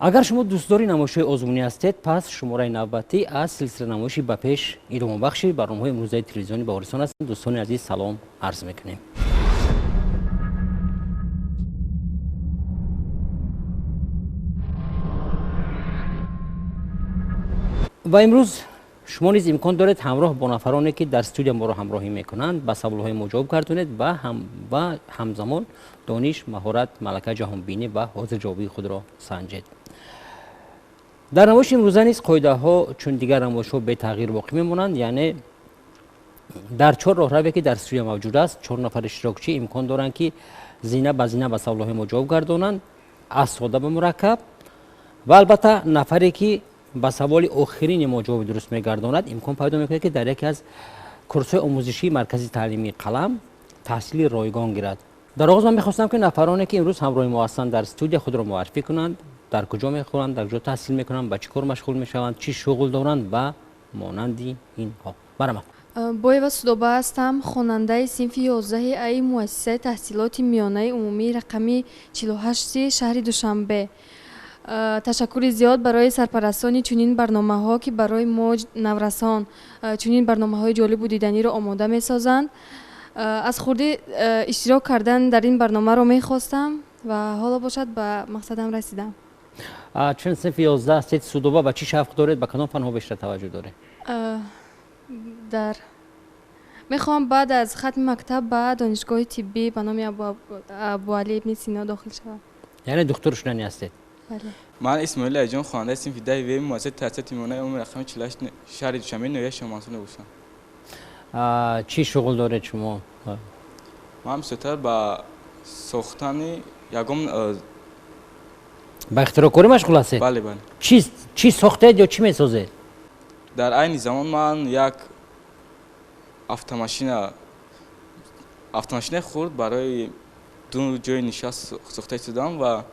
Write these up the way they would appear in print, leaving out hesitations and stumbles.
Агар шумо дӯстдори намоишҳои озмунӣ ҳастед, пас шумораи навбатӣ аз силсила намоиши ба пеш идомабахши барномаҳои имрӯзаи телевизиони Баҳористон аст. Дӯстони азиз, салом арз мекунем. Ва имрӯз шумо низ имкон доред ҳамроҳ бо нафароне, ки дар студия моро ҳамроҳӣ мекунанд, ба саволҳои мо ҷавоб гардонед ва ҳамзамон дониш, маҳорат, малака, ҷаҳонбинӣ ва ҳозирҷавобии худро санҷед. Дар намоиши имрӯза низ қоидаҳо чун дигар намоишҳо бетағйир боқӣ мемонанд, яъне дар чор роҳраве, ки дар студия мавҷуд аст, чор нафар иштирокчӣ имкон доранд, ки зина ба зина ба саволҳои мо ҷавоб гардонанд, аз сода ба мураккаб, ва албатта нафаре, ки ба саволи охирини мо ҷавоби дуруст мегардонад, имкон пайдо мекунад, ки дар яке аз курсҳои омӯзишии маркази таълимии Қалам таҳсили ройгон гирад. Дар оғоз ман мехостам, ки нафароне, ки имрӯз ҳамроҳи мо ҳастанд дар студия, худро муаррифӣ кунанд, дар куҷо мехонанд, дар куҷо таҳсил мекунанд, ба чӣ кор машғул мешаванд, чӣ шуғл доранд ва монанди инҳо. Барамад. Боева Судоба ҳастам, хонандаи синфи 11 аи муассисаи таҳсилоти миёнаи умумии рақами 48 шаҳри Душанбе. Ташаккури зиёд барои сарпарастони чунин барномаҳо, ки барои мо наврасон чунин барномаҳои ҷолибу диданиро омода месозанд. Аз хурдӣ иштирок кардан дар ин барномаро мехостам ва ҳоло бошад ба мақсадам расидам. Чун синфи 11 ҳастед, Судоба, ба чӣ шавқ доред, ба кадом фанҳо бештар таваҷҷӯҳ доред? Дар мехоҳам баъд аз хатми мактаб ба донишгоҳи тиббӣ ба номи Абуалӣ ибни Сино дохил шавам. Яъне духтур шудани ҳастед? Бале. Ман Исмоил Алиҷон, хонандаи синфи 10 В муассисаи таҳсилоти миёнаи умумии рақами 48 шаҳри Душанбе, ноҳияи Шоҳмансур мебошам. Чӣ шуғл доред шумо? Ман бисёртар ба сохтани ягон ба ихтироъкорӣ машғул ҳастед? Бале, бале. Чӣ сохтед ё чӣ месозед? Дар айни замон ман як автомашинаи хурд барои ду ҷои нишаст сохта истодам ва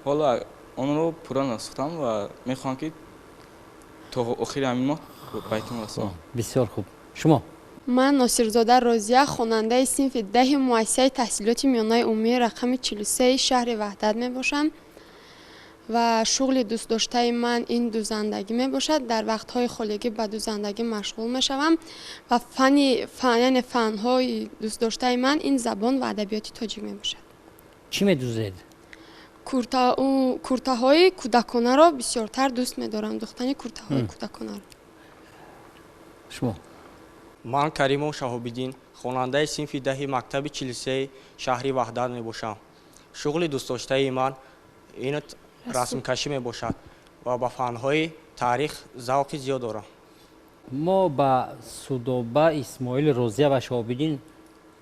ҳоло онро пурра насохтам ва мехоҳам, ки то охири ҳамин моҳ ба итмом расонам. Бисёр хуб. Шумо? Ман Носирзода Розия, хонандаи синфи 10 муассисаи таҳсилоти миёнаи умумии рақами 43 шаҳри Ваҳдат мебошам ва шуғли дӯстдоштаи ман ин дузандагӣ мебошад. Дар вақтҳои холигӣ ба дузандагӣ машғул мешавам ва яъне фанҳои дӯстдоштаи ман ин забон ва адабиёти тоҷик мебошад. Чӣ медӯзед? Куртаҳои кӯдаконаро бисёртар дӯст медорам, духтани куртаҳои кӯдаконаро. Шумо? Ман Каримов Шаҳобиддин, хонандаи синфи 10 мактаби 43 шаҳри Ваҳдат мебошам. Шуғли дӯстдоштаи ман ин расмкашӣ мебошад ва ба фанҳои таърих завқи зиёд дорам. Мо ба Судоба, Исмоил, Розия ва Шаҳобиддин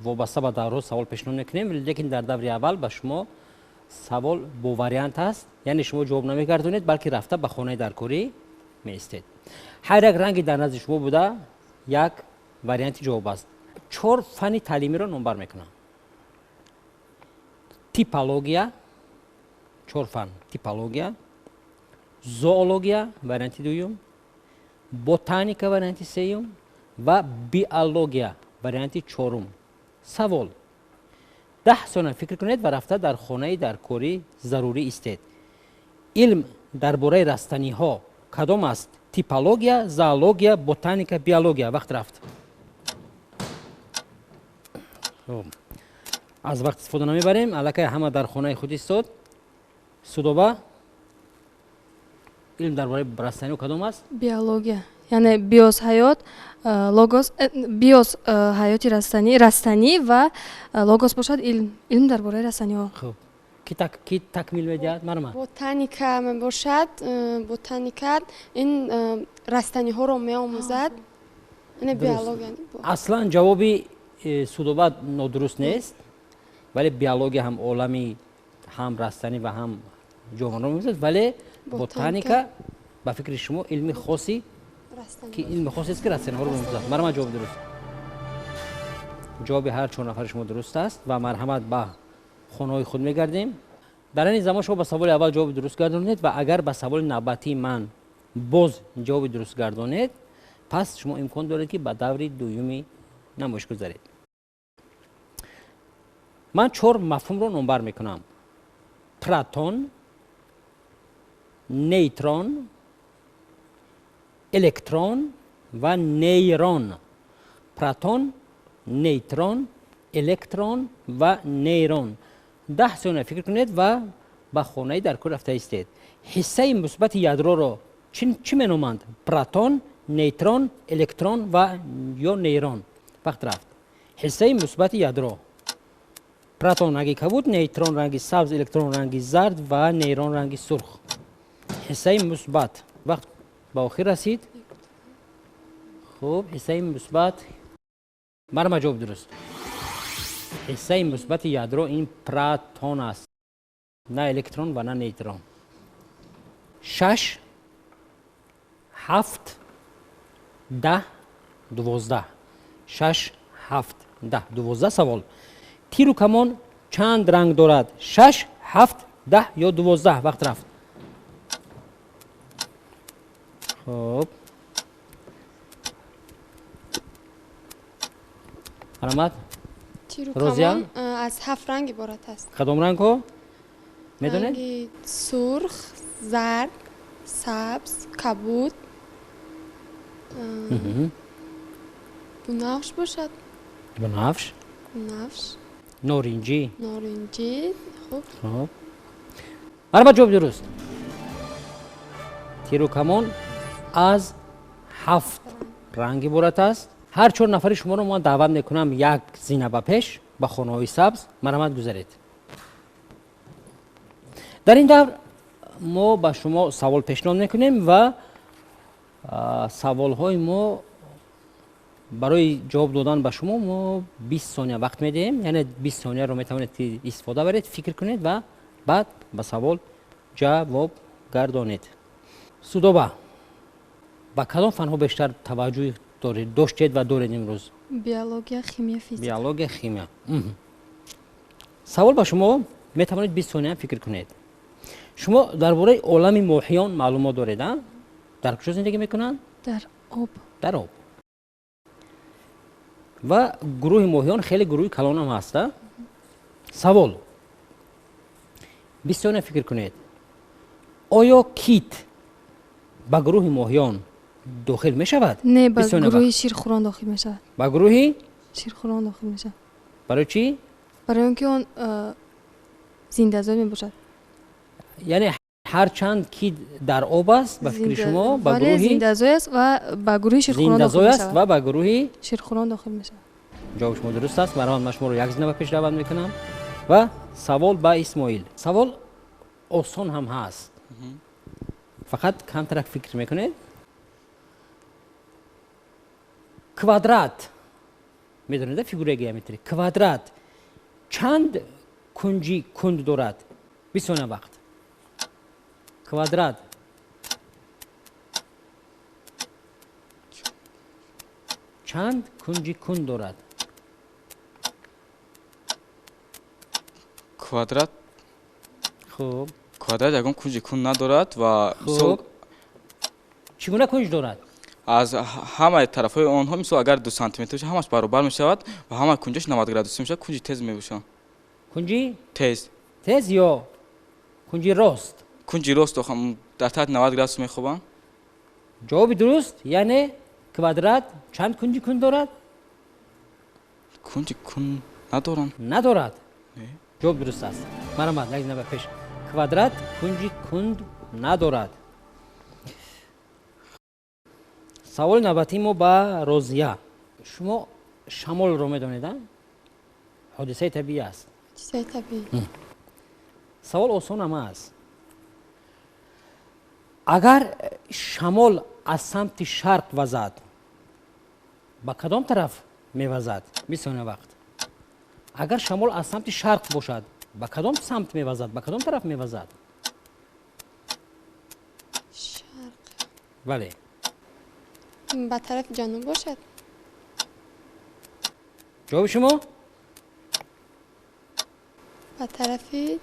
вобаста ба даврҳо савол пешниҳод мекунем, лекин дар даври аввал ба шумо савол бо вариант аст, яъне шумо ҷавоб намегардонед, балки рафта ба хонаи даркорӣ меистед. Ҳар як ранги дар назди шумо буда як варианти ҷавоб аст. Чор фанни таълимиро номбар мекунам. Типология, чор фан: типология, зоология варианти дуюм, ботаника варианти сеюм ва биология варианти чорум. Савол: 10 сония фикр кунед ва рафта дар хонаи даркорӣ зарурӣ истед. Илм дар бораи растаниҳо кадом аст? Типология, зоология, ботаника, биология. Вақт рафт. Аз вақт истифода намебарем, аллакай ҳама дар хонаи худ истод. Судоба, илм дар бораи растаниҳо кадом аст? Биология, яъне биос ҳаёт, логос, биос ҳаёти растанӣ, растанӣ ва логос бошад илм, илм дар бораи растаниҳо. Хуб, ки такмил медиҳад? Марҳамат. Ботаника мебошад. Ботаника ин растаниҳоро меомӯзад, яъне биология. Аслан ҷавоби Судоба нодуруст нест, вале биология ҳам олами ҳам растанӣ ва ҳам ҷонварро меомӯзад, вале ботаника ба фикри шумо илми хоси, ки илми хосест, ки растаниҳоро меомӯзад. Марҳамат, ҷавоби дуруст. Ҷавоби ҳар чор нафари шумо дуруст аст ва марҳамат, ба хонаҳои худ мегардем. Дар ин замон шумо ба саволи аввал ҷавоби дуруст гардонед ва агар ба саволи навбатии ман боз ҷавоби дуруст гардонед, пас шумо имкон доред, ки ба даври дуюми намоиш гузаред. Ман чор мафҳумро номбар мекунам: протон, нейтрон, электрон ва нейрон. Протон, нейтрон, электрон ва нейрон. 10 сония фикр кунед ва ба хонаи дар кор рафта истед. Ҳиссаи мусбати ядроро чӣ меноманд? Протон, нейтрон, электрон ва ё нейрон. Вақт рафт. Ҳиссаи мусбати ядро. Протон ранги кабуд, нейтрон ранги сабз, электрон ранги зард ва нейрон ранги сурх. Ҳиссаи мусбат. Вақт ба охир расид. Хуб, ҳиссаи мусбат. Марма ҷавоб дуруст. Ҳиссаи мусбати ядро ин протон аст, на электрон ва на нейтрон. 6, 7, 10, 12. 6, 7, 10, 12. Савол. Тиру камон чанд ранг дорад? 6, 7, 10 ё 12? Вақт рафт. Хуб. Марҳамат. Тиру камон аз 7 ранг иборат аст. Кадом рангҳо? Медонед? Ранги сурх, зард, сабз, кабуд, бунафш бошад. Бунафш? Бунафш. Норинҷӣ. Норинҷӣ. Хуб. Хуб. Марҳамат, ҷавоб дуруст. Тиру камон аз 7 ранг иборат аст. Ҳар 4 нафари шуморо ман даъват мекунам як зина ба пеш, ба хонаҳои сабз. Марҳамат, гузаред. Дар ин давр мо ба шумо савол пешниҳод мекунем ва саволҳои мо барои ҷавоб додан ба шумо мо 20 сония вақт медиҳем. Яъне 20 сонияро метавонед ки истифода баред, фикр кунед ва баъд ба савол ҷавоб гардонед. Судоба, ба кадом фанҳо бештар таваҷҷӯҳ доштед ва доред имрӯз? Биология, химия, физика. Биология, химия. Савол ба шумо, метавонед 20 сония фикр кунед. Шумо дар бораи олами моҳиён маълумот доред, а? Дар куҷо зиндагӣ мекунанд? Дар об. Дар об. Ва гурӯҳи моҳиён хеле гурӯҳи калонам ҳаст, а? Савол. 20 сония фикр кунед. Оё кит ба гурӯҳи моҳиён дохил мешавад? Не, ба гурӯҳи ширхӯрон дохил мешавад. Ба гурӯҳи? Ширхӯрон дохил мешавад. Барои чӣ? Барои он ки он зиндазой мебошад. Яъне ҳарчанд ки дар об аст, ба фикри шумо ба гурӯҳи зиндазой аст ва ба гурӯҳи ширхӯрон дохил мешавад. Ва ба гурӯҳи ширхӯрон дохил мешавад. Ҷавоби шумо дуруст аст. Марҳамат, ман шуморо як зина ба пеш даъват мекунам. Ва савол ба Исмоил. Савол осон ҳам ҳаст. Фақат камтарак фикр мекунед. Квадрат. Медонед, фигураи геометрӣ. Квадрат чанд кунҷи кунд дорад? 20 сония вақт. Квадрат чанд кунҷи кунд дорад? Квадрат. Хуб. Квадрат ягон кунҷи кунд надорад ва хуб. Чӣ гуна кунҷ дорад? Аз ҳамаи тарафҳои онҳо, мисол агар 2 сантиметр бошад, ҳамаш баробар мешавад ва ҳамаи кунҷаш 90 градусӣ мешавад, кунҷи тез мебошад. Кунҷи? Тез. Тез ё кунҷи рост? Кунҷи рост дар таҳти 90 градус мехобанд. Ҷавоби дуруст, яъне квадрат чанд кунҷи кунд дорад? Кунҷи кунд надоранд. Надорад. Ҷавоб дуруст аст. Марҳамат, як зина ба пеш. Квадрат кунҷи кунд надорад. Саволи навбатии мо ба Розия. Шумо шамолро медонед, а? Ҳодисаи табиӣ аст. Ҳодисаи табиӣ. Савол осон ҳам аст. Агар шамол аз самти шарқ вазад, ба кадом тараф мевазад? 20 сония вақт. Агар шамол аз самти шарқ бошад, ба кадом самт мевазад? Ба кадом тараф мевазад? Шарқ. Бале. Ба тарафи ҷануб бошад. Ҷавоби шумо? Ба тарафи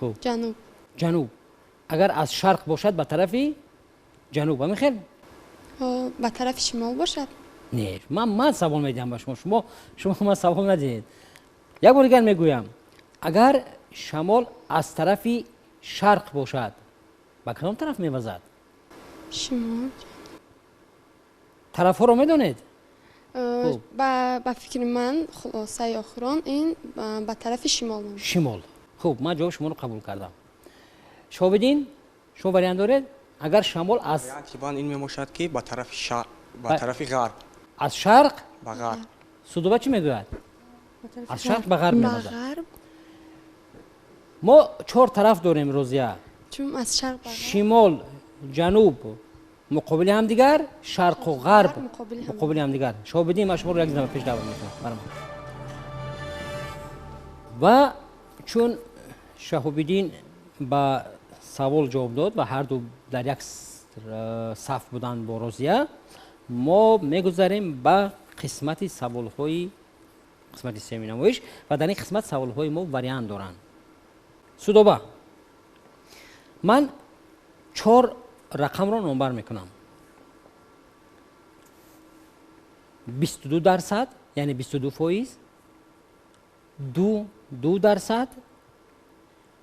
ҷануб. Ҷануб. Агар аз шарқ бошад, ба тарафи ҷануб. Ҳамин хел? Ба тарафи шимол бошад. Не, ман савол медиҳам ба шумо. Шумо ман савол надиҳед. Як бор дигар мегӯям. Агар шамол аз тарафи шарқ бошад, Ба кадом тараф мевазад? Шимол. Тарафҳоро медонед? Ба фикри ман хулосаи охирон ин ба тарафи шимол. Шимол. Хуб, ман ҷавоби шуморо қабул кардам. Шоҳобиддин, шумо вариант доред? Агар шамол аз варианти ман ин мебошад, ки ба тарафи шарқ, ба тарафи ғарб. Аз шарқ ба ғарб. Судоба чӣ мегӯяд? Аз шарқ ба ғарб мевазад. Мо чор тараф дорем, Розия. Чун аз шарқ ба ғарб. Шимол, ҷануб муқобили ҳамдигар, шарқу ғарб муқобили ҳамдигар. Шоҳобиддин, ман шуморо як зина пеш даъват мекунам. Барамон. Ва чун Шаҳобиддин ба савол ҷавоб дод ва ҳарду дар як саф буданд бо Розия, мо мегузарем ба қисмати саволҳои қисмати сеюми намоиш ва дар ин қисмат саволҳои мо вариант доранд. Судоба, ман чор рақамро номбар мекунам. 22%, яъне 22%, 2%,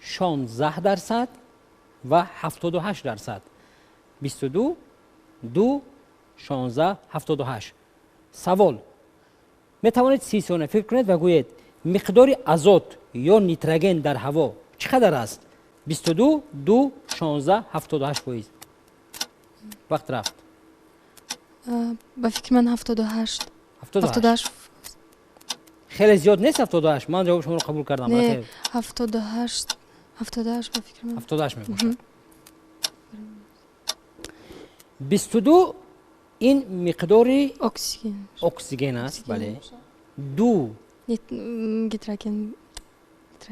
16% ва 78%. 22, 2, 16, 78. Савол. Метавонед 30 сония фикр кунед ва гӯед миқдори азот ё нитроген дар ҳаво чӣ қадар аст? 22, 2, 16, 78%. Вақт рафт. Ба фикри ман 78. 78. Хеле зиёд нест 78? Ман ҷавоби шуморо қабул кардам. Не, 78. 78 ба фикри ман. 78 мебошад. 22 ин миқдори оксиген аст, бале. 2 гидроген.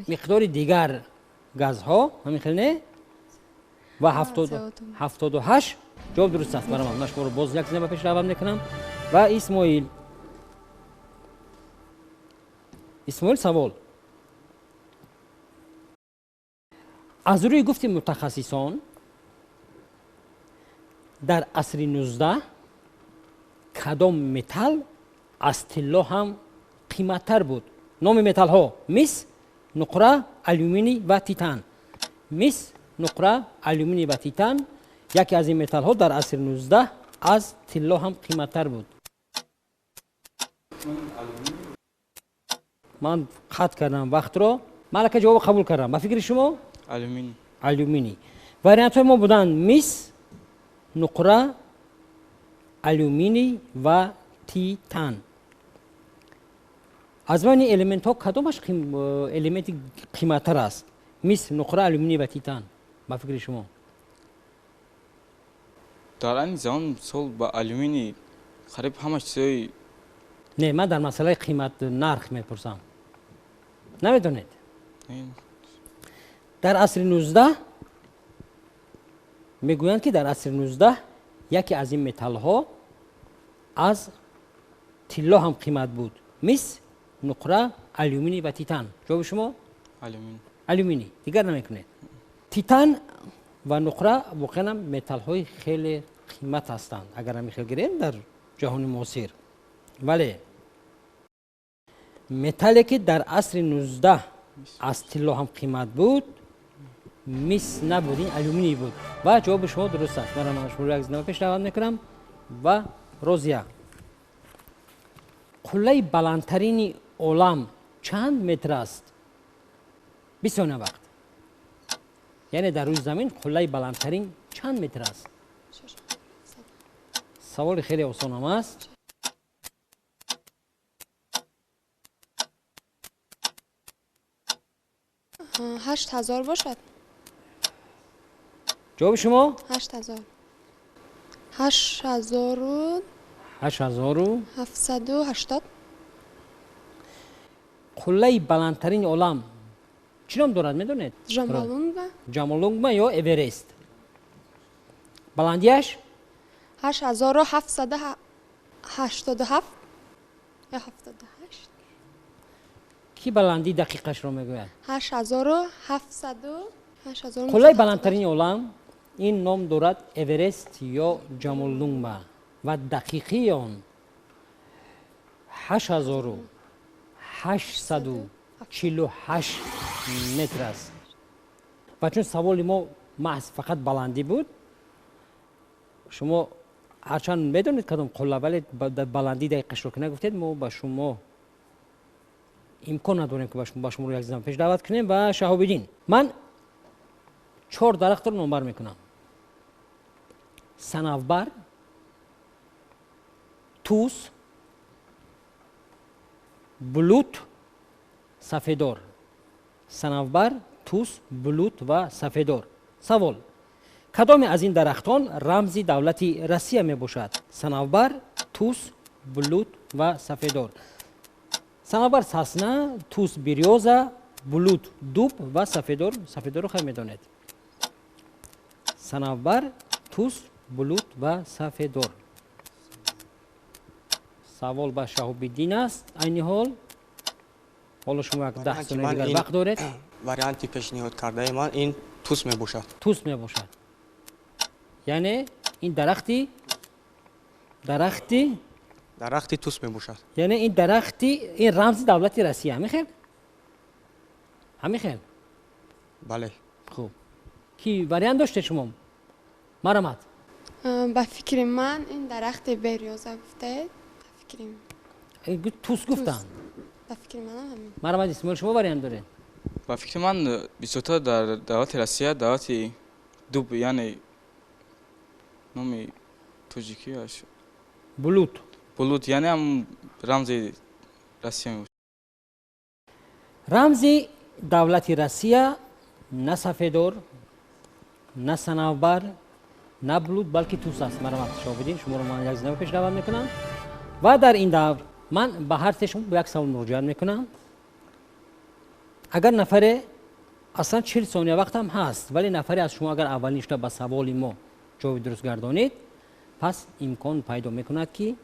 Миқдори дигар газҳо, ҳамин хел не? Ва 78 ҷавоб дуруст аст. Барамон, ман шуморо боз як зина ба пеш даъват мекунам. Ва Исмоил. Исмоил, савол. Аз рӯи гуфти мутахассисон дар асри 19 кадом металл аз тилло ҳам қиматтар буд? Номи металлҳо: мис, нуқра, алюминий ва титан. Мис, нуқра, алюминий ва титан. Яке аз ин металлҳо дар асри 19 аз тилло ҳам қиматтар буд. Ман қатъ кардам вақтро. Ман аллакай ҷавобро қабул кардам. Ба фикри шумо? Алюминий. Алюминий. Вариантҳои мо буданд мис, нуқра, алюминий ва титан. Аз байни элементҳо кадомаш элементи қиматтар аст? Мис, нуқра, алюминий ва титан. Ба фикри шумо? Дар айни замон мисол ба алюминий қариб ҳама чизҳои Не, ман дар масъалаи қимат нарх мепурсам. Намедонед? Дар асри 19 мегӯянд, ки дар асри 19 яке аз ин металлҳо аз тилло ҳам қимат буд. Мис, нуқра, алюминий ва титан. Ҷавоби шумо? Алюминий. Алюминий. Дигар намекунед. Титан ва нуқра воқеан ҳам металлҳои хеле қимат ҳастанд, агар ҳамин хел гирем дар ҷаҳони муосир. Вале металле ки дар асри 19 аз тилло ҳам қимат буд, мис набуд, ин алюминий буд. Ва ҷавоби шумо дуруст аст. Ман шуморо як зина пеш даъват мекунам. Ва Розия, қуллаи баландтарини олам чанд метр аст? 20 сония вақт. Яъне дар рӯи замин қуллаи баландтарин чанд метр аст? Саволи хеле осонам аст. 8000 бошад. Ҷавоби шумо? 8000. 8000 8780. 780. Қуллаи баландтарини олам чӣ ном дорад, медонед? Ҷамолунгма. Ҷамолунгма ё Эверест. Баландиаш? 8787 ё 78. Ки баландии дақиқашро мегӯяд? 8700. Қуллаи баландтарини олам ин ном дорад Эверест ё Ҷамолунгма ва дақиқии он 8848 метр аст. Ва чун саволи мо Маҳз фақат баландӣ буд. Шумо ҳарчанд медонед кадом қулла, вале баландӣ дақиқашро ки нагуфтед, мо ба шумо имкон надорем ки ба шуморо як зина пеш даъват кунем. Ва Шаҳобиддин, ман 4 дарахтро номбар мекунам: санавбар, тус, булут, сафедор. Санавбар, тус, булут ва сафедор. Савол: кадоме аз ин дарахтон рамзи давлати Россия мебошад? Санавбар, тус, булут ва сафедор. Санавбар сосна, тус берёза, булут дуб ва сафедор. Сафедорро хай медонед. Санавбар, тус, булут ва сафедор. Савол ба Шаҳобиддин аст айни ҳол. Ҳоло шумо як 10 сония дигар вақт доред. Варианти пешниҳод кардаи ман ин тус мебошад. Тус мебошад. Яъне ин дарахти тус мебошад. Яъне ин дарахти, ин рамзи давлати Россия. Ҳамин хел? Ҳамин хел? Бале. Хуб. Ки вариант доштед шумо? Марамат. Ба фикри ман ин дарахти берёза гуфтаед. Ба фикри тус гуфтанд. Ба фикри манам ҳамин. Марамат Исмоил, шумо вариант доред? Ба фикри ман бисёртар дар давлати Россия давлати дуб, яъне номи тоҷикиаш булут. Булут, яъне ҳам рамзи Россия мебошад. Рамзи давлати Россия на сафедор, на санавбар, на булут, балки тус аст. Марамат Шаҳобиддин, шуморо ман як зина пеш даъват мекунам ва дар ин давр ман ба ҳар се шумо бо як савол муроҷиат мекунам. Агар нафаре аслан 40 сония вақтам ҳаст, вале нафаре аз шумо агар аввалин шуда ба саволи мо ҷавоби дуруст гардонид, пас имкон пайдо мекунад ки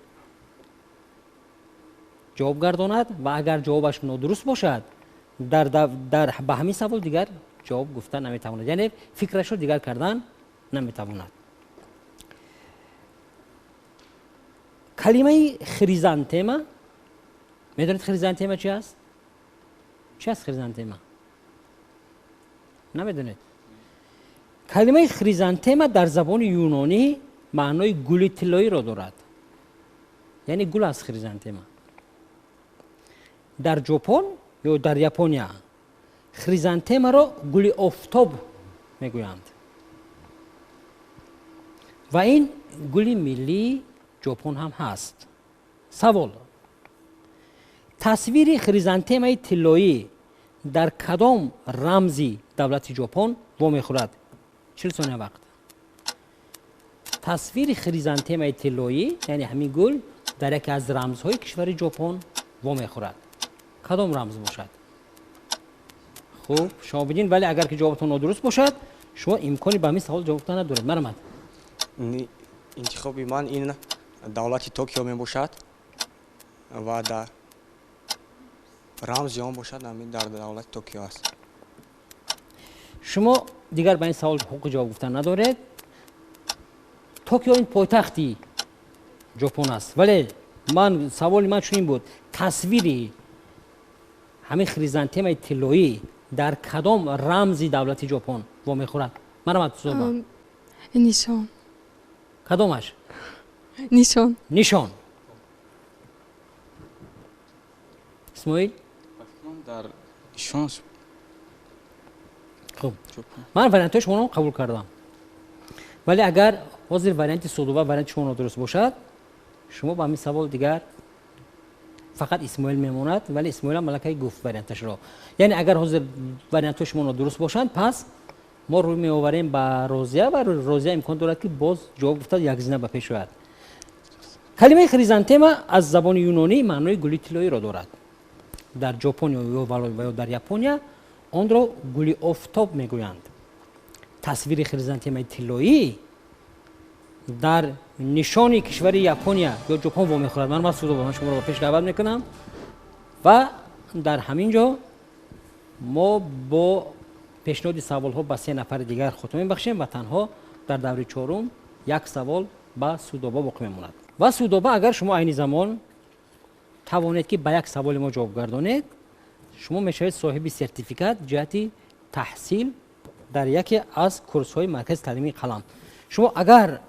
ҷавоб гардонад ва агар ҷавобаш нодуруст бошад, дар ба ҳамин савол дигар ҷавоб гуфта наметавонад, яъне фикрашро дигар кардан наметавонад. Калимаи хризантема, медонед хризантема чи аст? Чи аст хризантема? Намедонед? Калимаи хризантема дар забони юнонӣ маънои гули тиллоиро дорад, яъне гул аст хризантема. Дар Ҷопон ё дар Япония хризантемаро гули офтоб мегӯянд ва ин гули миллии Ҷопон ҳам ҳаст. Савол: тасвири хризантемаи тиллоӣ дар кадом рамзи давлати Ҷопон вомехӯрад? 40 сония вақт. Тасвири хризантемаи тиллоӣ, яъне ҳамин гул, дар яке аз рамзҳои кишвари Ҷопон вомехӯрад. Кадом рамз бошад? Хуб, Шаҳобиддин, вале агар ки ҷавобатон нодуруст бошад, шумо имкони ба ҳамин савол ҷавоб гуфтан надоред. Марамат. Интихоби ман ин давлати Токио мебошад ва дар рамзи он бошад ҳамин дар давлати Токио аст. Шумо дигар ба ин савол ҳуқуқи ҷавоб гуфтан надоред. Токио ин пойтахти Ҷопон аст, вале ман саволи ман чунин буд: тасвири ҳамин хризантемаи тиллоӣ дар кадом рамзи давлати Ҷопон вомехӯрад? Марамат Сузоба. Нишон. Кадомаш? Нишон. Нишон. Исмоил? Дар нишон. Хуб, ман вариантҳои шуморо қабул кардам, вале агар ҳозир варианти Судоба варианти шумо нодуруст бошад, шумо ба ҳамин савол дигар фақат Исмоил мемонад, вале Исмоил ҳам малакаи гуфт варианташро. Яъне агар ҳозир вариантҳои шумо нодуруст бошанд, пас мо рӯй меоварем ба Розия ва Розия имкон дорад ки боз ҷавоб гуфта як зина ба пеш ояд. Калимаи хризантема аз забони юнонӣ маънои гули тиллоиро дорад. Дар Ҷопон ё дар Япония онро гули офтоб мегӯянд. Тасвири хризантемаи тиллоӣ дар нишони кишвари Япония ё Ҷопон вомехӯрад. Ман Масудова, ман шуморо ба пеш даъват мекунам ва дар ҳамин ҷо мо бо пешниҳоди саволҳо ба 3 нафари дигар хотима мебахшем ва танҳо дар даври чорум як савол ба Судоба боқӣ мемонад. Ва Судоба, агар шумо айни замон тавонед ки ба як саволи мо ҷавоб гардонед, шумо мешавед соҳиби сертификат ҷиҳати таҳсил дар яке аз курсҳои маркази таълимии қалам. Шумо агар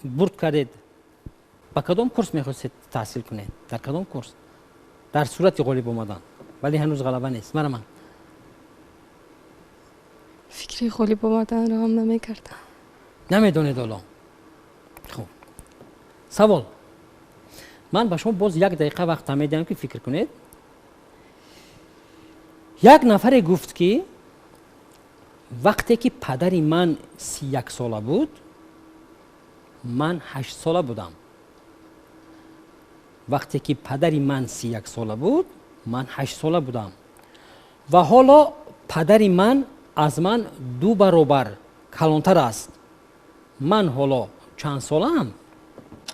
бурд кардед, ба кадом курс мехостед таҳсил кунед? Дар кадом курс? Дар сурати ғолиб омадан, вале ҳанӯз ғалаба нест. Мара ман фикри ғолиб омаданро ҳам намекардам. Намедонед ҳоло. Хуб, савол. Ман ба шумо боз як дақиқа вақт медиҳам, ки фикр кунед. Як нафаре гуфт, ки вақте ки падари ман 31 сола буд, ман 8 сола будам. Вақте ки падари ман 31 сола буд, ман 8 сола будам ва ҳоло падари ман аз ман ду баробар калонтар аст. Ман ҳоло чанд солаам?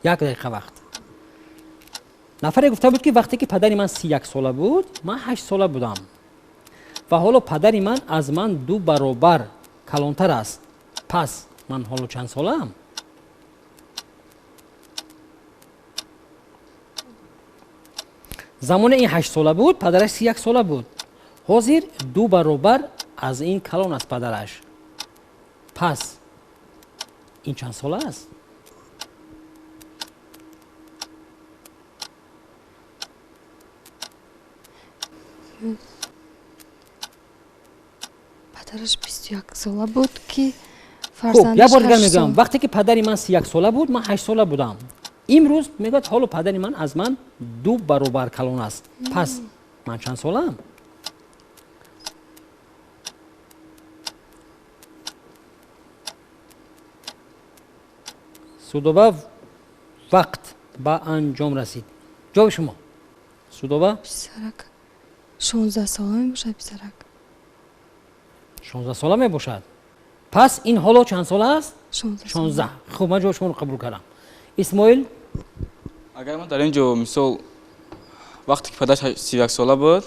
Як дақиқа вақт. Нафаре гуфта буд, ки вақте ки падари ман 31 сола буд, ман 8 сола будам ва ҳоло падари ман аз ман ду баробар калонтар аст. Пас ман ҳоло чанд солаам? Замоне ин 8 сола буд, падараш 31 сола буд. Ҳозир ду баробар аз ин калон аст падараш. Пас ин чанд сола аст? Падараш 21 сола буд, ки Хуб, як бор дигар мегӯям. Вақте ки падари ман 31 сола буд, ман 8 сола будам. Имрӯз мегӯяд, ҳоло падари ман аз ман ду баробар калон аст. Пас ман чанд солаам? Судоба, вақт ба анҷом расид. Ҷавоби шумо, Судоба? Писарак 16 сола мебошад, писарак. 16 сола мебошад. Пас ин ҳоло чанд сола аст? 16. Хуб, ман ҷавоби шуморо қабул кардам. Исмоил? Агар мо дар ин ҷо, мисол, вақте ки падараш 31 сола буд,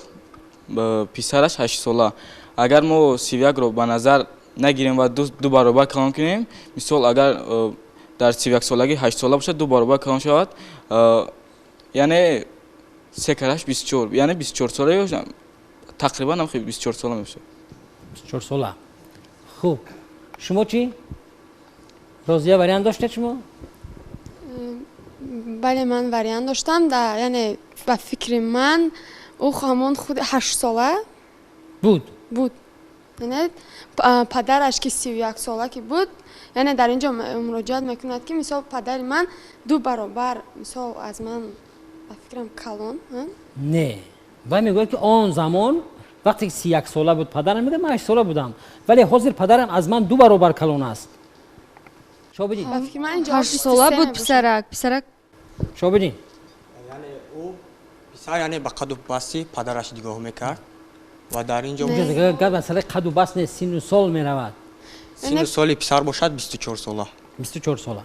писараш 8 сола, агар мо 31-ро ба назар нагирем ва ду баробар калон кунем, мисол, агар дар 31 солагӣ 8 сола бошад, ду баробар калон шавад, яъне се караш 24, яъне 24 сола ё тақрибан ҳам 24 сола мешавад. 24 сола. Хуб, шумо чӣ, Розия, вариант доштед шумо? Бале, ман вариант доштам. Яъне ба фикри ман, ӯ ҳамон худ 8 сола буд. Буд. Яъне падараш ки 31 сола ки буд, яъне дар ин ҷо муроҷиат мекунад, ки мисол падари ман ду баробар, мисол, аз ман, ба фикрам, калон. Не, вай мегӯяд, ки он замон вақте ки 31 сола буд падарам, мегӯяд, ман 8 сола будам, вале ҳозир падарам аз ман ду баробар калон аст. Шобидин? 8 сола буд писарак, писарак. Шобидин? Яъне ӯ писар, яъне ба қаду басти падараш нигоҳ мекард ва дар ин ҷо Гап масъалаи қаду баст нест, сину сол меравад. Сину соли писар бошад 24 сола. 24 сола.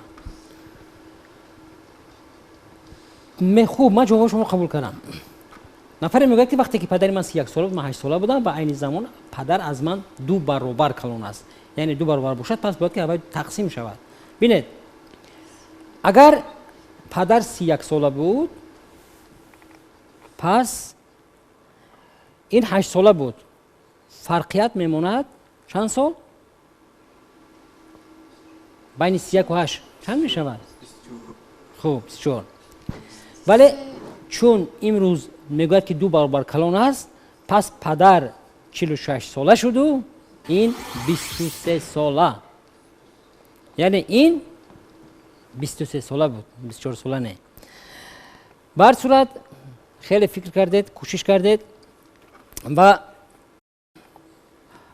Хуб, ман ҷавоби шуморо қабул кардам. Нафаре мегӯяд, ки вақте ки падари ман 31 сола буд, ман 8 сола будам ва айни замон падар аз ман ду баробар калон аст. Яъне ду баробар бошад, пас бояд ки аввал тақсим шавад. Бинед, агар падар 31 сола буд, пас ин 8 сола буд. Фарқият мемонад чанд сол? Байни 31-у 8 чанд мешавад? Хуб, 24. Вале чун имрӯз мегӯяд, ки ду баробар калон аст, пас падар 46 сола шуду ин 23 сола. Яъне ин 23 сола буд, 24 сола не. Ба ҳар сурат, хеле фикр кардед, кӯшиш кардед ва,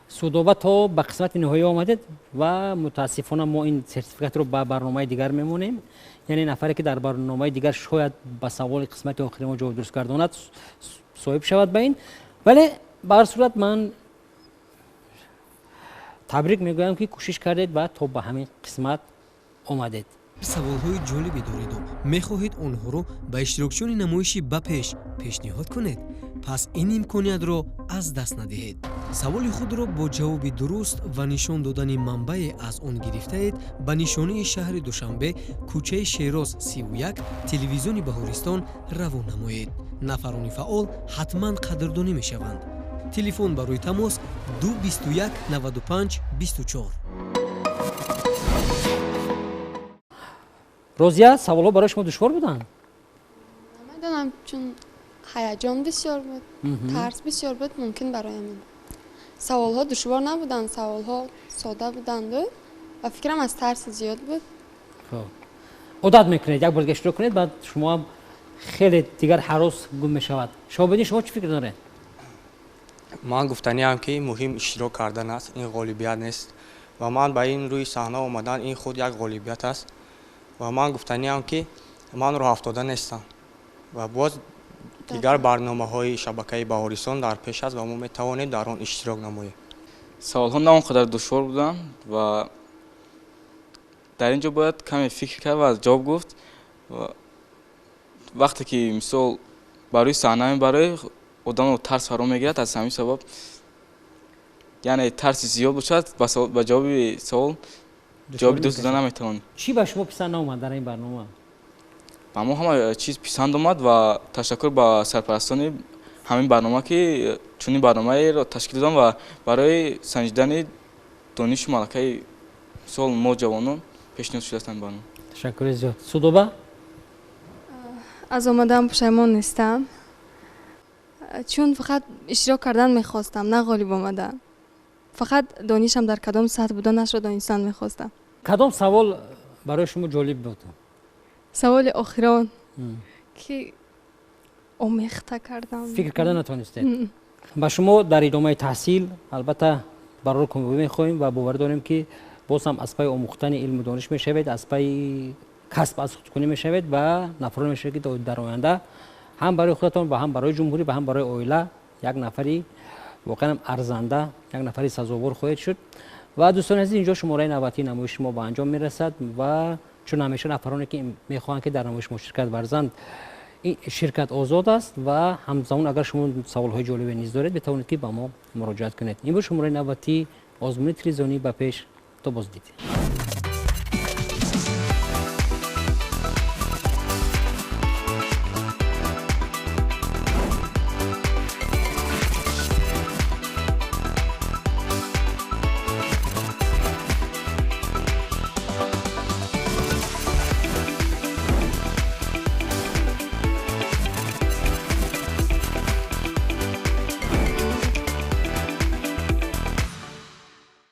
Судоба, то ба қисмати ниҳоӣ омадед ва мутаассифона мо ин сертификатро ба барномаи дигар мемонем. Яъне нафаре, ки дар барномаи дигар шояд ба саволи қисмати охири мо ҷавоб дуруст гардонад, соҳиб шавад ба ин. Вале ба ҳар сурат ман табрик мегӯям, ки кӯшиш кардед ва то ба ҳамин қисмат омадед. Саволҳои ҷолибе дореду мехоҳед онҳоро ба иштирокчиёни намоиши «Ба пеш» пешниҳод кунед? Пас ин имкониятро аз даст надиҳед. Саволи худро бо ҷавоби дуруст ва нишон додани манбае аз он гирифтаед ба нишонии шаҳри Душанбе, кӯчаи Шероз, 31, телевизиони Баҳористон равон намоед. Нафарони фаъол ҳатман қадрдонӣ мешаванд. Телефон барои тамос 2 21 95 24. Розия, саволҳо барои шумо душвор буданд? Намедонам, чун ҳаяҷон бисёр буд, тарс бисёр буд, мумкин барои ҳамин. Саволҳо душвор набуданд, саволҳо сода буданду ва фикрам аз тарси зиёд буд. Одат мекунед, як бор дига иштирок кунед, баъд шумо ҳам хеле дигар ҳарос гум мешавад. Шоҳобиддин, шумо чӣ фикр доред? Ман гуфтаниам, ки муҳим иштирок кардан аст, ин ғолибият нест ва ман ба ин рӯи саҳна омадан ин худ як ғолибият аст ва ман гуфтаниам, ки ман роҳафтода нестам ва боз дигар барномаҳои шабакаи Баҳористон дар пеш аст ва мо метавонем дар он иштирок намоем. Саволҳо на он қадар душвор буданд ва дар ин ҷо бояд каме фикр кард ва ҷавоб гуфт. Вақте ки мисол ба рӯи саҳна мебарӣ, одамро тарс фаро мегирад, аз ҳамин сабаб яъне тарси зиёд бошад, ба ҷавоби савол ҷавоби дуруст дода наметавонӣ. Чӣ ба шумо писанд наомад дар ин барнома? Ба мо ҳама чиз писанд омад ва ташаккур ба сарпарастони ҳамин барнома, ки чунин барномаеро ташкил доданд ва барои санҷидани донишу малакаи мисол мо ҷавонон пешниҳод шудааст ҳамин барнома. Ташаккури зиёд. Судоба? Аз омадан пушаймон нестам, чун фақат иштирок кардан мехостам, на ғолиб омадан. Фақат донишам дар кадом сатҳ буданашро донистан мехостам. Кадом савол барои шумо ҷолиб буд? Саволи охирон, ки омехта кардам. Фикр карда натавонистед. Ба шумо дар идомаи таҳсил албатта барор комёбӣ мехоҳем ва боварӣ дорем, ки боз ҳам аз пайи омӯхтани илму дониш мешавед, аз пайи касб аз худкунӣ мешавед ва нафароне мешавед, ки дар оянда ҳам барои худатон ва ҳам барои ҷумҳурӣ ва ҳам барои оила як нафари воқеан арзанда, як нафари сазовор хоҳед шуд. Ва дӯстони азиз, инҷо шумораи навбатии намоиши мо ба анҷом мерасад ва чун ҳамеша нафароне ки мехоҳанд, ки дар намоиши мо ширкат варзанд, ин ширкат озод аст ва ҳамзамон агар шумо саволҳои ҷолибе низ доред, метавонед, ки ба мо муроҷиат кунед. Ин буд шумораи навбатии озмуни телевизионӣ «Ба пеш». То боздид.